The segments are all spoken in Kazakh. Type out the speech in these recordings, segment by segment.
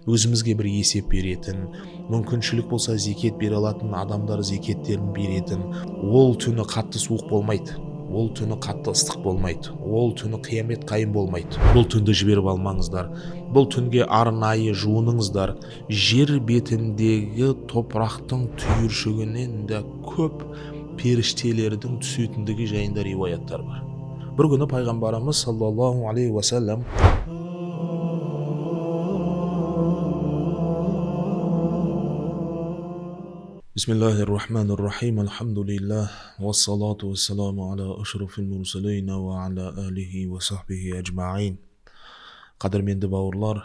Өзімізге бір есеп беретін, мүмкіншілік болса зекет бере алатын адамдар зекеттерін беретін. Ол түні қатты суық болмайды, ол түні қатты ыстық болмайды, ол түні қиямет қайым болмайды. Бұл түнді жіберіп алмаңыздар, бұл түнге арнайы жуыныңыздар. Жер бетіндегі топырақтың түйіршігінен де көп періштелердің түсетіндігі жайында риуаяттар бар. Бір күні пайғамбарымыз саллаллаху алейхи уассалам Бисмиллахир-рахманир-рахим. Альхамдулиллах, вассалату вассаламу аля ашрафил мурсалин ва аля алихи ва сахбихи ажмаин. Қадірменді бауырлар,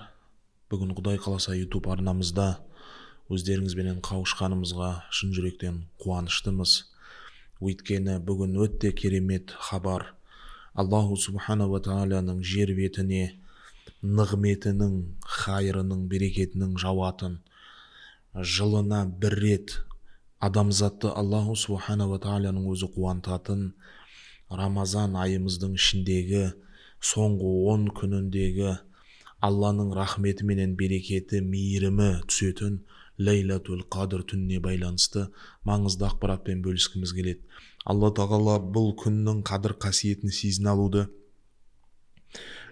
бүгін Құдай қаласа YouTube арнамызда өздеріңізбенен қауышқанымызға шын жүректен қуаныштымыз. Өйткені бүгін өте керемет хабар. Аллаху субхана ва тағаланың жер бетіне нығметінің, хайырының, берекетінің жауатын жылына бір рет адамзатты Аллаху субхана ва тағаланың өзі қуантатын Рамазан айымыздың ішіндегі соңғы 10 күніндегі Алланың рахметі менен берекеті, мейірімі түсетін Ләйләтул Қадр түніне байланысты маңызды ақпаратпен бөліскіміз келеді. Алла тағала бұл күннің қадір қасиетін сезіне алуды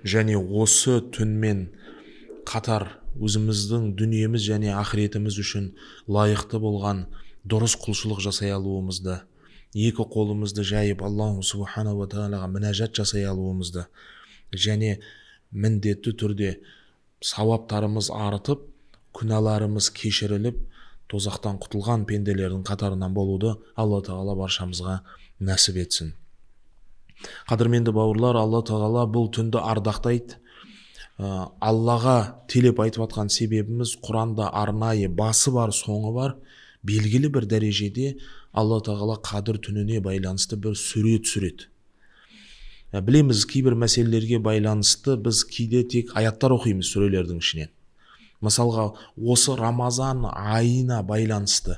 және осы түнмен қатар өзіміздің дүниеміз және ақыретіміз үшін лайықты болған дұрыс құлшылық жасай алуымызды, екі қолымызды жайып Аллаху субхана ва тағалаға мінәжат жасай алуымызды және міндетті түрде сауаптарымыз артып, күнәларымыз кешіріліп, тозақтан құтылған пенделердің қатарынан болуды Алла тағала баршамызға нәсіп етсін. Қадірменді бауырлар, Алла тағала бұл түнді ардақтайды. Аллаға телеп айтып атқан себебіміз, Құранда арнайы басы бар, соңы бар, белгілі бір дәрежеде Алла тағала қадір түніне байланысты бір сүре түсіреді. Білеміз, кейбір мәселелерге байланысты біз кейде тек аяттар оқимыз сүрелердің ішінен. Мысалға, осы Рамазан айына байланысты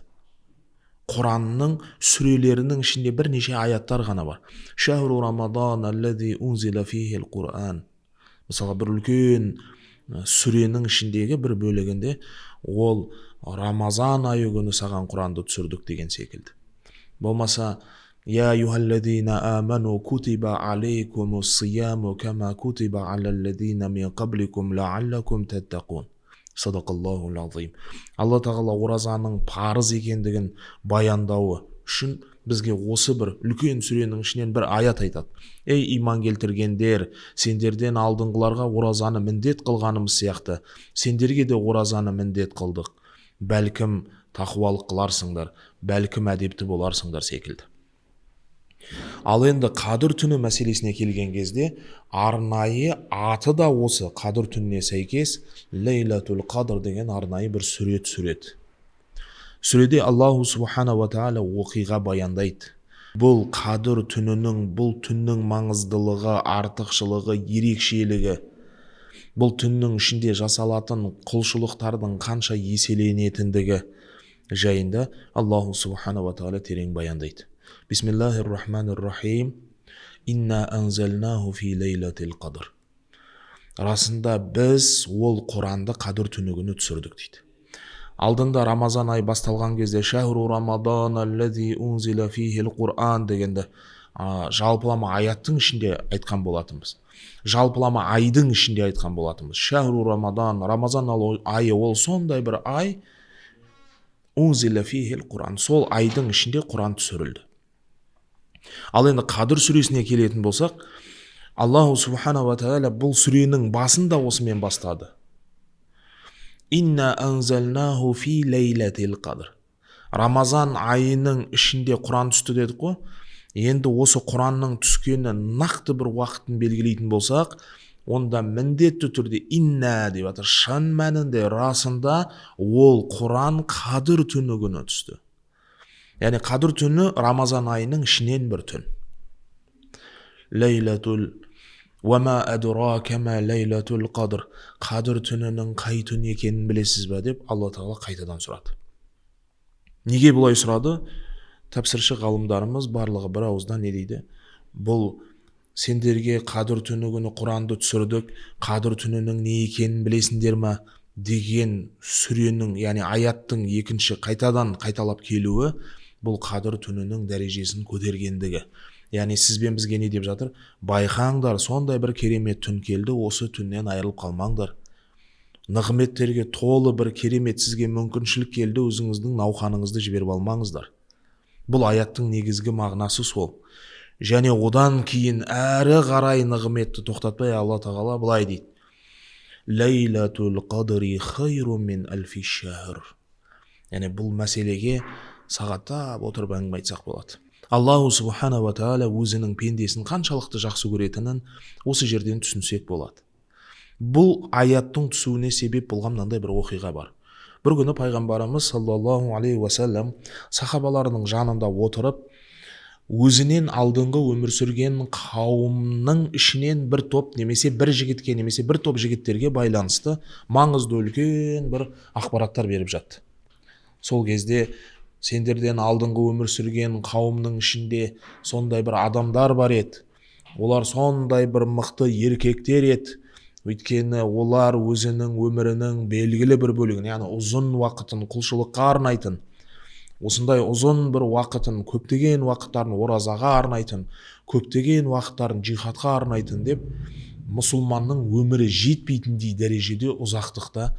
Құранның сүрелерінің ішінде бірнеше аяттар ғана бар. Шахру Рамадан аллази унзила фихил Құран. Мысалға, бір үлкен сүренің ішіндегі бір бөлігінде ол Рамазан айы күні саған Құранды түсірдік деген секілді. Болмаса, Я юхаллазина аману кутиба алейкумус сияму кама кутиба алаллазина мин қабликум лааллакум таттақун. Садақаллахул азим. Алла тағала оразаның парыз екендігін баяндауы үшін бізге осы бір үлкен сүренің ішінен бір аят айтады. Ей иман келтіргендер, сендерден алдыңғыларға оразаны міндет қылғанымыз сияқты, сендерге де оразаны міндет қылдық. Бәлкім тақуалық қыларсыңдар, бәлкім әдепті боларсыңдар секілді. Ал енді қадір түні мәселесіне келген кезде арнайы аты да осы қадір түніне сәйкес Ләйләтул Қадр деген арнайы бір сүре түсіреді. Сүреде Аллаху субхана ва тағала оқиға баяндайды. Бұл қадір түнінің, бұл түннің маңыздылығы, артықшылығы, ерекшелігі, бұл түннің ішінде жасалатын құлшылықтардың қанша еселенетіндігі жайында Аллаху субхана ва тағала терең баяндайды. Бисмиллахир-рахманир-рахим. Инна анзалнаху фи лейлатил қадр. Расында біз ол Құранды қадір түні күні түсірдік дейді. Алдында Рамазан айы басталған кезде шахру Рамадан аллази унзила фихил Құран дегенді жалпылама аяттың ішінде айтқан болатынбыз. Жалпылама айдың ішінде айтқан болатынбыз. Шахру Рамадан, Рамазан айы ол сондай бір ай, унзила фихил Құран, сол айдың ішінде Құран түсірілді. Ал енді Қадір сүресіне келетін болсақ, Аллаху субхана ва тағала бұл сүренің басын да осымен бастады. Инна анзалнаху фи лейлатил қадр. Рамазан айының ішінде Құран түсті дедік қой. Енді осы Құранның түскені нақты бір уақытын белгілейтін болсақ, онда міндетті түрде инна деп жатыр. Шын мәнінде расында ол Құран Қадір түні күні түсті. Яғни Қадір түні Рамазан айының ішінен бір түн. Ләйләтул уа адрака ма ләйләтул қадр. Қадір түнінің қай түн екенін білесіз бе деп Алла тағала қайтадан сұрады. Неге бұлай сұрады? Тәпсірші ғалымдарымыз барлығы бір ауыздан не дейді? Бұл сендерге Қадір түні күні Құранды түсірдік, Қадір түнінің не екенін білесіңдер ма деген сүренің, яғни аяттың екінші қайтадан қайталап келуі бұл қадір түнінің дәрежесін көтергендігі. Яғни сіз бен бізге не деп жатыр? Байқаңдар, сондай бір керемет түн келді, осы түннен айырылып қалмаңдар. Нығметтерге толы бір керемет сізге мүмкіншілік келді, өзіңіздің науқаныңызды жіберіп алмаңыздар. Бұл аяттың негізгі мағынасы сол. Және одан кейін әрі қарай нығметті тоқтатпай Алла тағала былай дейді: Ләйләтул қадри хайру мин әлфи шәһр. Яғни бұл мәселеге сағаттап отырып әңгіме айтсақ болады. Аллаху субхана ва тағала өзінің пендесін қаншалықты жақсы көретінін осы жерден түсінсек болады. Бұл аяттың түсуіне себеп болған мынандай бір оқиға бар. Бір күні пайғамбарымыз саллаллаху алейхи уассалам сахабаларының жанында отырып, өзінен алдыңғы өмір сүрген қауымның ішінен бір топ немесе бір жігітке немесе бір топ жігіттерге байланысты маңызды үлкен бір ақпараттар беріп жатты. Сол кезде сендерден алдыңғы өмір сүрген қауымның ішінде сондай бір адамдар бар еді, олар сондай бір мықты еркектер еді, өйткені олар өзінің өмірінің белгілі бір бөлігін, яғни ұзын уақытын құлшылыққа арнайтын, осындай ұзын бір уақытын, көптеген уақыттарын оразаға арнайтын, көптеген уақыттарын жихадқа арнайтын деп, мұсылманның өмірі жетпейтіндей дәрежеде ұзақтықта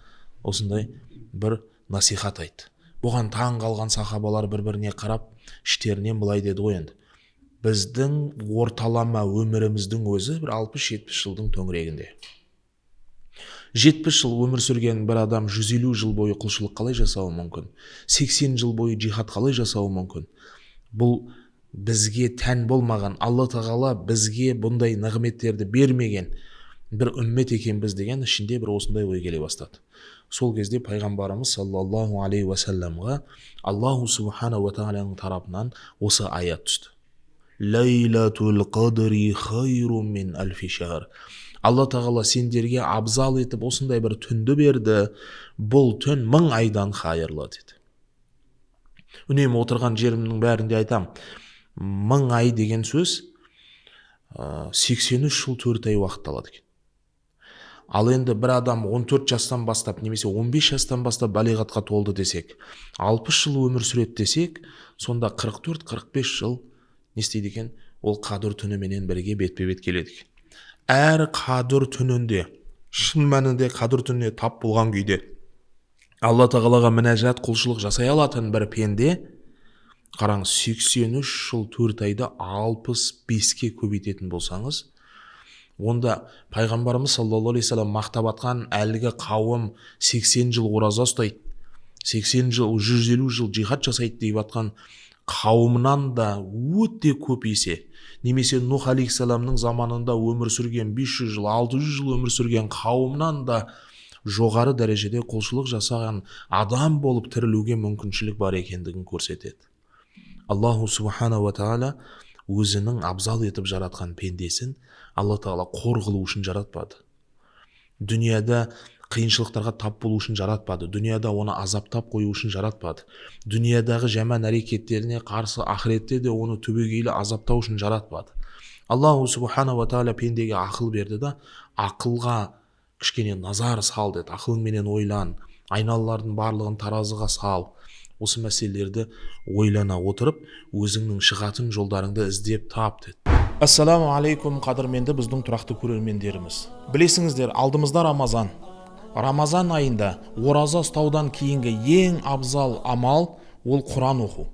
осындай бір насихат айтты. Бұған таң қалған сахабалар бір-біріне қарап, іштерінен былай деді ғой: енді біздің орталама өміріміздің өзі бір 60-70 жылдың төңірегінде. 70 жыл өмір сүрген бір адам 150 жыл бойы құлшылық қалай жасауы мүмкін? 80 жыл бойы жихад қалай жасауы мүмкін? Бұл бізге тән болмаған, Алла тағала бізге бұндай нығметтерді бермеген бір үммет екенбіз деген ішінде бір осындай ой келе бастады. Сол кезде пайғамбарымыз саллаллаху алейхи уассаламға Аллаху субхана уа тағаланың тарапынан осы аят түсті: Ләйләтул қадри хайру мин әлфи шәһр. Алла тағала сендерге абзал етіп осындай бір түнді берді, бұл түн 1000 айдан хайырлы деді. Үнемі отырған жерімнің бәрінде айтам, 1000 ай деген сөз 83 жыл 4 ай уақыт алады екен. Ал енді бір адам 14 жастан бастап немесе 15 жастан бастап балиғатқа толды десек, 60 жыл өмір сүреді десек, сонда 44-45 жыл не істейді екен? Ол қадір түніменен бірге бетпе-бет келеді екен. Әр қадір түнінде, шын мәнінде қадір түніне тап болған күйде Алла тағалаға мінәжат, құлшылық жасай алатын бір пенде, қараңыз, 83 жыл 4 айды 65-ке көбейтетін болсаңыз, онда пайғамбарымыз саллаллаху алейхи вассалам мақтап атқан әлгі қауым 80 жыл ораза ұстайды, 80 жыл, 150 жыл жихад жасайды деп атқан қауымнан да өте көп есе, немесе Нух алейхисаламның заманында өмір сүрген 500 жыл, 600 жыл өмір сүрген қауымнан да жоғары дәрежеде құлшылық жасаған адам болып тірілуге мүмкіншілік бар екендігін көрсетеді. Аллаху субхана уа тағала өзінің абзал етіп жаратқан пендесін Алла тағала қор қылу үшін жаратпады, дүнияда қиыншылықтарға тап болу үшін жаратпады, дүнияда оны азаптап қою үшін жаратпады, дүниядағы жаман әрекеттеріне қарсы ақыретте де оны түбегейлі азаптау үшін жаратпады. Аллаху субхана уа тағала пендеге ақыл берді да, ақылға кішкене назар сал деді, ақылыңменен ойлан, айналалардың барлығын таразыға сал, осы мәселелерді ойлана отырып өзіңнің шығатын жолдарыңды іздеп тап деді. Ассаламу алейкум, қадірменді біздің тұрақты көрермендеріміз. Білесіңіздер, алдымызда Рамазан. Рамазан айында ораза ұстаудан кейінгі ең абзал амал ол Құран оқу.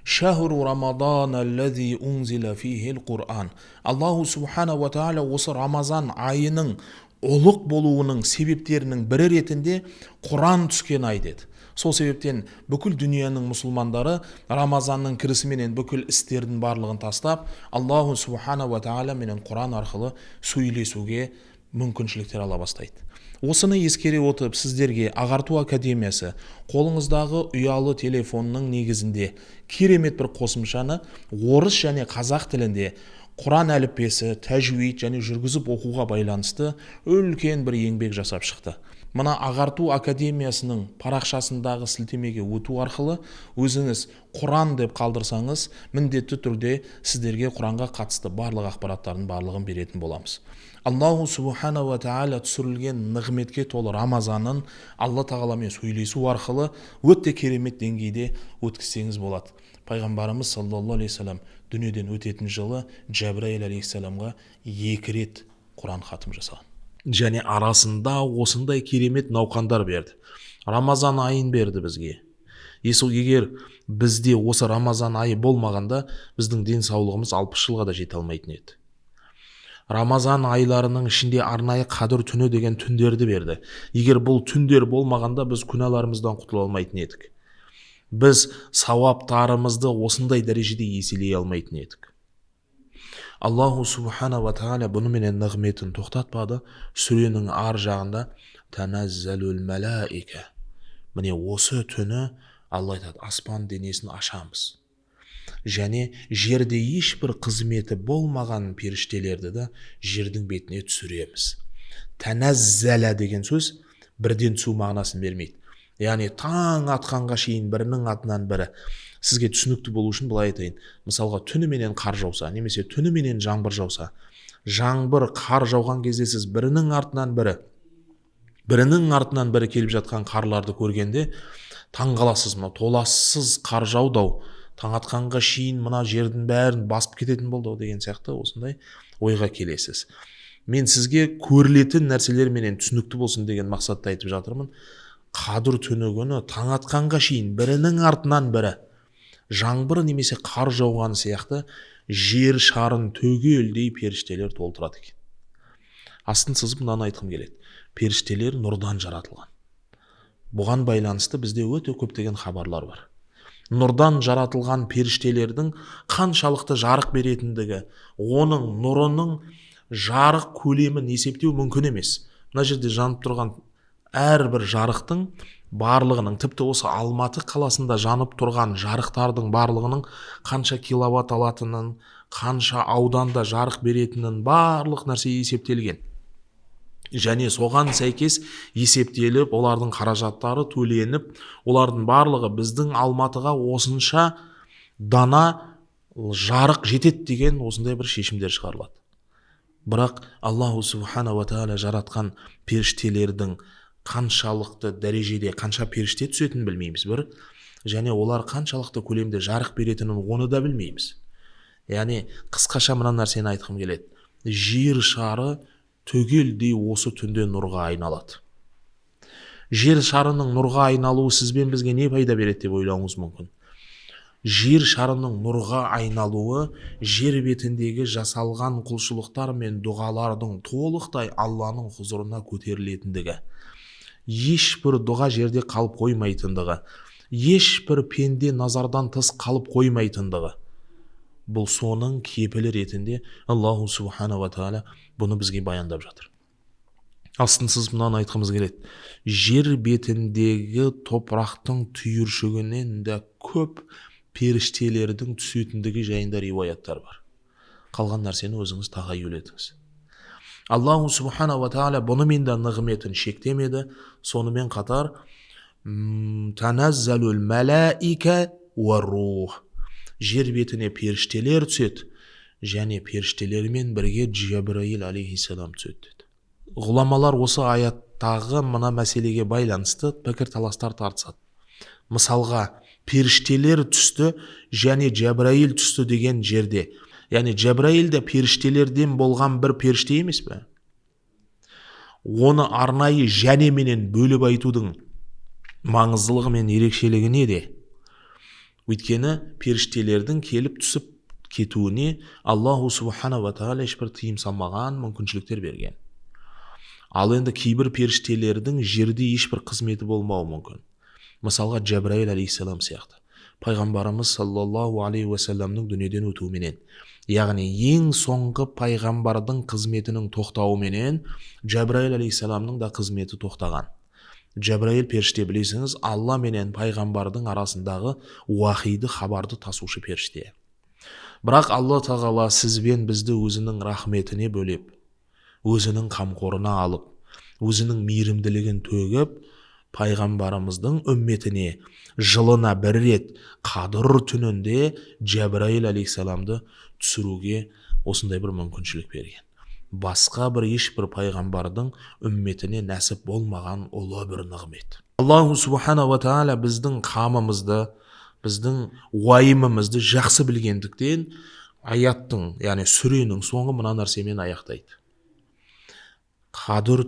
Шахру Рамадан аллази унзила фихил Құран. Аллаху субхана уа тағала осы Рамазан айының ұлық болуының себептерінің бірі ретінде Құран түскен ай деді. Сол себептен бүкіл дүнияның мұсылмандары Рамазанның кірісіменен бүкіл істердің барлығын тастап, Аллаху субхана уа тағала менен Құран арқылы сөйлесуге мүмкіншіліктер ала бастайды. Осыны ескере отырып, сіздерге Ағарту академиясы қолыңыздағы ұялы телефонның негізінде керемет бір қосымшаны орыс және қазақ тілінде Құран әліппесі, тәжвид және жүргізіп оқуға байланысты үлкен бір еңбек жасап шықты. Мына Ағарту академиясының парақшасындағы сілтемеге өту арқылы өзіңіз Құран деп қалдырсаңыз, міндетті түрде сіздерге Құранға қатысты барлық ақпараттардың барлығын беретін боламыз. Аллаху субханала тағала түсірілген нығметке толы Рамазанын Алла тағаламен сөйлесу арқылы өте керемет деңгейде өткізсеңіз болады. Пайғамбарымыз саллаллаху алейхи уассалам дүниеден өтетін жылы Жәбірәйіл алейхиссаламға 2 рет Құран хатым жасаған. Және арасында осындай керемет науқандар берді. Рамазан айын берді бізге. Егер бізде осы Рамазан айы болмағанда, біздің денсаулығымыз 60 жылға да жете алмайтын еді. Рамазан айларының ішінде арнайы Қадір түні деген түндерді берді. Егер бұл түндер болмағанда, біз күнәларымыздан құтыла алмайтын едік. Біз сауаптарымызды осындай дәрежеде еселей алмайтын едік. Аллаху субханала тағала бұныменен нығметін тоқтатпады. Сүренің ар жағында таназзалул малаика. Міне осы түні Алла айтады, аспан денесін ашамыз. Және жерде ешбір қызметі болмаған періштелерді де жердің бетіне түсіреміз. Тәнәззәлә деген сөз бірден түсу мағынасын бермейді. Яғни таң атқанға шейін бірінің атынан бірі. Сізге түсінікті болу үшін былай айтайын. Мысалға, түніменен қар жауса, немесе түніменен жаңбыр жауса, жаңбыр, қар жауған кезде сіз бірінің артынан бірі, бірінің артынан бірі келіп жатқан қарларды көргенде таң қаласыз, мынау толассыз қар жауды-ау, таң атқанға шейін мына жердің бәрін басып кететін болды-ау деген сияқты осындай ойға келесіз. Мен сізге көрілетін нәрселерменен түсінікті болсын деген мақсатта айтып жатырмын. Қадір түні күні таң атқанға шейін бірінің артынан бірі жаңбыр немесе қар жауған сияқты жер шарын түгелдей періштелер толтырады екен. Астын сызып мынаны айтқым келеді. Періштелер нұрдан жаратылған. Бұған байланысты бізде өте көптеген хабарлар бар. Нұрдан жаратылған періштелердің қаншалықты жарық беретіндігі, оның нұрының жарық көлемін есептеу мүмкін емес. Мына жерде жанып тұрған әрбір жарықтың барлығының, тіпті осы Алматы қаласында жанып тұрған жарықтардың барлығының қанша киловатт алатынын, қанша ауданда жарық беретінін барлық нәрсе есептелген. Және соған сәйкес есептеліп, олардың қаражаттары төленіп, олардың барлығы біздің Алматыға осынша дана жарық жетеді деген осындай бір шешімдер шығарылады. Бірақ Аллаху субханала тағала жаратқан періштелердің қаншалықты дәрежеде қанша періште түсетінін білмейміз бір, және олар қаншалықты көлемде жарық беретінін оны да білмейміз. Яғни қысқаша мына нәрсені айтқым келеді. Жер шары түгелдей осы түнде нұрға айналады. Жер шарының нұрға айналуы сізбен бізге не пайда береді деп ойлауыңыз мүмкін. Жер шарының нұрға айналуы жер бетіндегі жасалған құлшылықтар мен дұғалардың толықтай Алланың құзырына көтерілетіндігі, ешбір дұға жерде қалып қоймайтындығы, ешбір пенде назардан тыс қалып қоймайтындығы. Бұл соның кепілі ретінде Аллаху субханала тағала бұны бізге баяндап жатыр. Астынсыз мынаны айтқымыз келеді. Жер бетіндегі топырақтың түйіршігінен де көп періштелердің түсетіндігі жайында риуаяттар бар. Қалған нәрсені өзіңіз тағайюл етіңіз. Аллаху субханала тағала бұнымен де нығметін шектемеді. Сонымен қатар таназзалул малаика уа рух. Жер бетіне періштелер түседі және періштелермен бірге Джабраил алейхиссалам түседі деді. Ғұламалар осы аяттағы мына мәселеге байланысты пікір таластар тартысады. Мысалға, періштелер түсті және Джабраил түсті деген жерде, яғни Джабраил де періштелерден болған бір періште емес пе? Оны арнайы және менен бөліп айтудың маңыздылығы мен ерекшелігі неде? Өйткені періштелердің келіп түсіп кетуіне Аллаху субханала тағала ешбір тыйым салмаған, мүмкіншіліктер берген. Ал енді кейбір періштелердің жерде ешбір қызметі болмауы мүмкін. Мысалға, Джабраил алейхиссалам сияқты. Пайғамбарымыз саллаллаху алейхи уассаламның дүниеден өтуіменен, яғни ең соңғы пайғамбардың қызметінің тоқтауыменен Джабраил алейхиссаламның да қызметі тоқтаған. Джабраил періште, білесіңіз, Алла менен пайғамбардың арасындағы уахиді, хабарды тасушы періште. Бірақ Алла тағала сізбен бізді өзінің рахметіне бөлеп, өзінің қамқорына алып, өзінің мейірімділігін төгіп, пайғамбарымыздың үмметіне жылына бір рет Қадыр түнінде Джабраил алейхиссаламды түсіруге осындай бір мүмкіншілік берген. Басқа бір ешбір пайғамбардың үмметіне нәсіп болмаған ұлы бір нығмет. Аллаху субхана ва тағала біздің қамымызды, біздің уайымымызды жақсы білгендіктен аяттың, яғни сүренің соңы мына нәрсемен аяқтайды. Қадір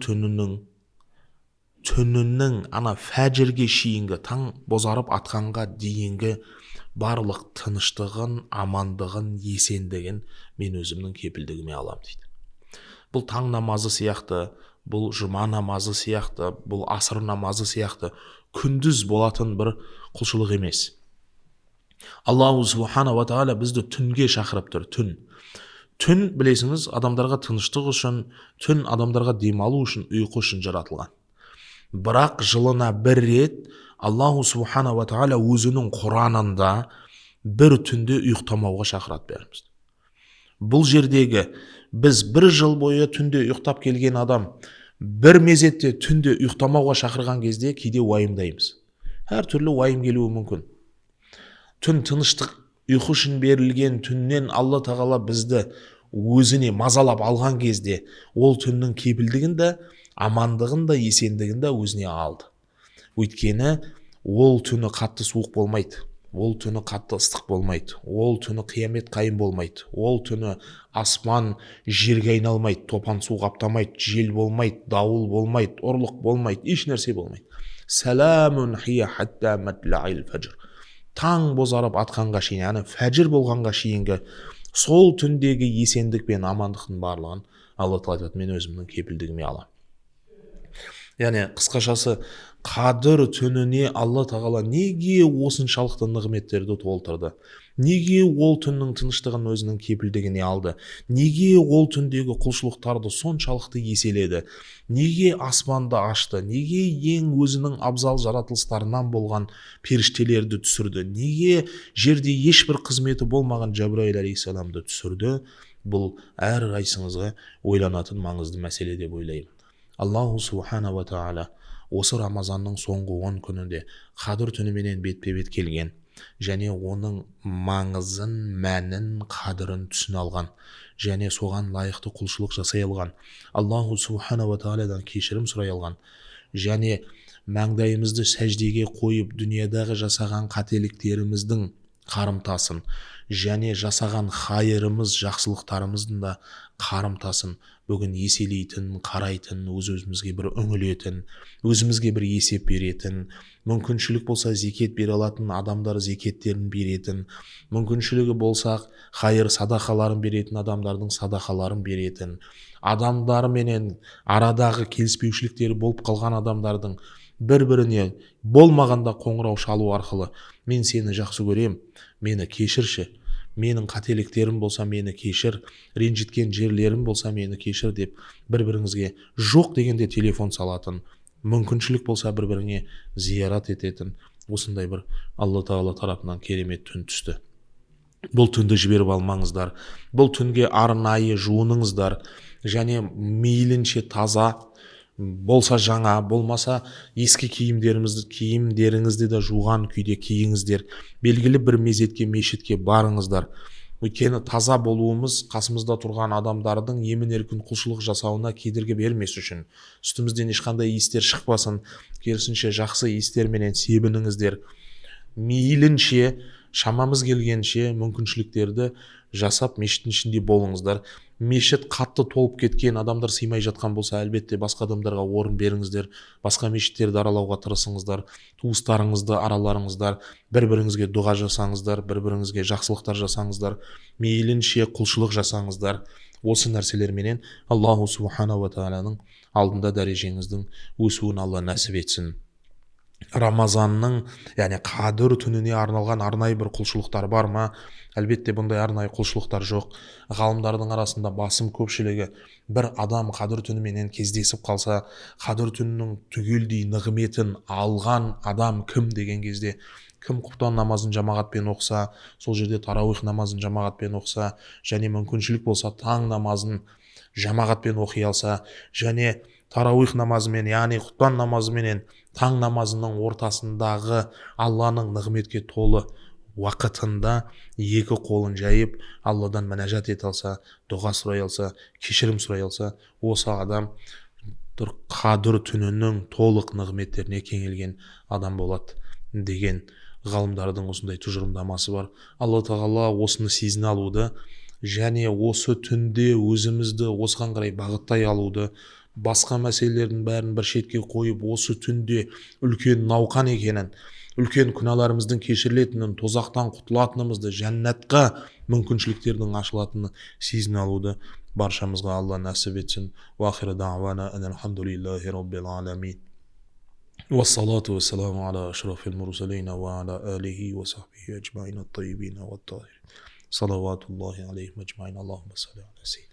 түнінің ана фәжірге шейінгі, таң бозарып атқанға дейінгі барлық тыныштығын, амандығын, есендігін мен өзімнің кепілдігіме алам дейді. Бұл таң намазы сияқты, бұл жұма намазы сияқты, бұл асыр намазы сияқты күндіз болатын бір құлшылық емес. Аллаху субхана ва тағала бізді түнге шақырып тұр. Түн. Түн, білесіңіз, адамдарға тыныштық үшін, түн адамдарға демалу үшін, ұйқы үшін жаратылған. Бірақ жылына бір рет Аллаху субхана ва тағала өзінің Құранында бір түнде ұйықтамауға шақырады бәрімізді. Бұл жердегі біз бір жыл бойы түнде ұйықтап келген адам бір мезетте түнде ұйықтамауға шақырған кезде кейде уайымдаймыз. Әртүрлі уайым келуі мүмкін. Түн тыныштық, ұйқы үшін берілген түннен Алла тағала бізді өзіне мазалап алған кезде ол түннің кепілдігін де, амандығын да, есендігін де өзіне алды. Өйткені ол түні қатты суық болмайды, ол түні қатты ыстық болмайды, ол түні қиямет қайым болмайды, ол түні аспан жерге айналмайды, топан су қаптамайды, жел болмайды, дауыл болмайды, ұрлық болмайды, еш нәрсе болмайды. Сәләмун хия хатта матлаил фәжр. Таң бозарып атқанға шейін, яғни фәжір болғанға шейінгі сол түндегі есендік пен амандықтың барлығын Алла тағала айтады, мен өзімнің кепілдігіме аламын. Яғни қысқашасы, Қадір түніне Алла тағала неге осыншалықты нығметтерді толтырды? Неге ол түннің тыныштығын өзінің кепілдігіне алды? Неге ол түндегі құлшылықтарды соншалықты еселеді? Неге аспанды ашты? Неге ең өзінің абзал жаратылыстарынан болған періштелерді түсірді? Неге жерде ешбір қызметі болмаған Жабраил алейхиссаламды түсірді? Бұл әрқайсыңызға ойланатын маңызды мәселе деп ойлаймын. Аллаху субхана ва тағала осы Рамазанның соңғы 10 күнінде Қадір түніменен бетпе-бет келген және оның маңызын, мәнін, қадірін түсіне алған және соған лайықты құлшылық жасай алған, Аллаху субхана ва тағаладан кешірім сұрай алған және маңдайымызды сәждеге қойып дүниядағы жасаған қателіктеріміздің қарымтасын және жасаған хайырымыз, жақсылықтарымыздың да қарымтасын бүгін еселейтін, қарайтын, өз-өзімізге бір үңілетін, өзімізге бір есеп беретін, мүмкіншілік болса зекет бере алатын адамдар зекеттерін беретін, мүмкіншілігі болсақ хайыр садақаларын беретін адамдардың садақаларын беретін, адамдарменен арадағы келіспеушіліктері болып қалған адамдардың бір-біріне болмағанда қоңырау шалу арқылы мен сені жақсы көрем, мені кешірші, менің қателіктерім болса мені кешір, ренжіткен жерлерім болса мені кешір деп бір-біріңізге жоқ дегенде телефон салатын, мүмкіншілік болса бір-біріңе зиярат ететін осындай бір Алла тағала тарапынан керемет түн түсті. Бұл түнді жіберіп алмаңыздар, бұл түнге арнайы жуыныңыздар және мейлінше таза болса жаңа, болмаса ескі киімдеріңізді де жуған күйде киіңіздер. Белгілі бір мезетке мешітке барыңыздар. Өйткені таза болуымыз қасымызда тұрған адамдардың емін-еркін құлшылық жасауына кедергі бермес үшін, үстімізден ешқандай иістер шықпасын, керісінше жақсы иістерменен себініңіздер. Мейлінше шамамыз келгенше мүмкіншіліктерді жасап мешіттің ішінде болыңыздар. Мешіт қатты толып кеткен, адамдар сыймай жатқан болса, әлбетте басқа адамдарға орын беріңіздер, басқа мешіттерді аралауға тырысыңыздар, туыстарыңызды араларыңыздар, бір-біріңізге дұға жасаңыздар, бір-біріңізге жақсылықтар жасаңыздар, мейлінше құлшылық жасаңыздар. Осы нәрселерменен Аллаху субхана ва тағаланың алдында дәрежеңіздің өсуін Алла нәсіп етсін. Рамазанның, яғни Қадір түніне арналған арнайы бір құлшылықтар бар ма? Әлбетте бұндай арнайы құлшылықтар жоқ. Ғалымдардың арасында басым көпшілігі бір адам Қадір түніменен кездесіп қалса, Қадір түнінің түгелдей нығметін алған адам кім деген кезде, кім құптан намазын жамағатпен оқыса, сол жерде тарауих намазын жамағатпен оқыса, және мүмкіншілік болса таң намазын жамағатпен оқи алса, және тарауих намазымен, яғни құптан намазыменен таң намазының ортасындағы Алланың нығметке толы уақытында екі қолын жайып, Алладан мінәжат ете алса, дұға сұрай алса, кешірім сұрай алса, осы адам Қадір түнінің толық нығметтеріне кеңелген адам болады деген ғалымдардың осындай тұжырымдамасы бар. Алла тағала осыны сезіне алуды және осы түнде өзімізді осыған қарай бағыттай алуды, басқа мәселелердің бәрін бір шетке қойып, осы түнде үлкен науқан екенін, үлкен күнәларымыздың кешірілетінін, тозақтан құтылатынымызды, жәннатқа мүмкіншіліктердің ашылатынын сезіне алуды баршамызға Алла нәсіп етсін. Уахиру дауана альхамдулиллахи роббил аламин. والصلاة والسلام على أشرف المرسلين وعلى آله وصحبه أجمعين الطيبين والطاهرين صلوات الله عليهم أجمعين. اللهم صل على سيدنا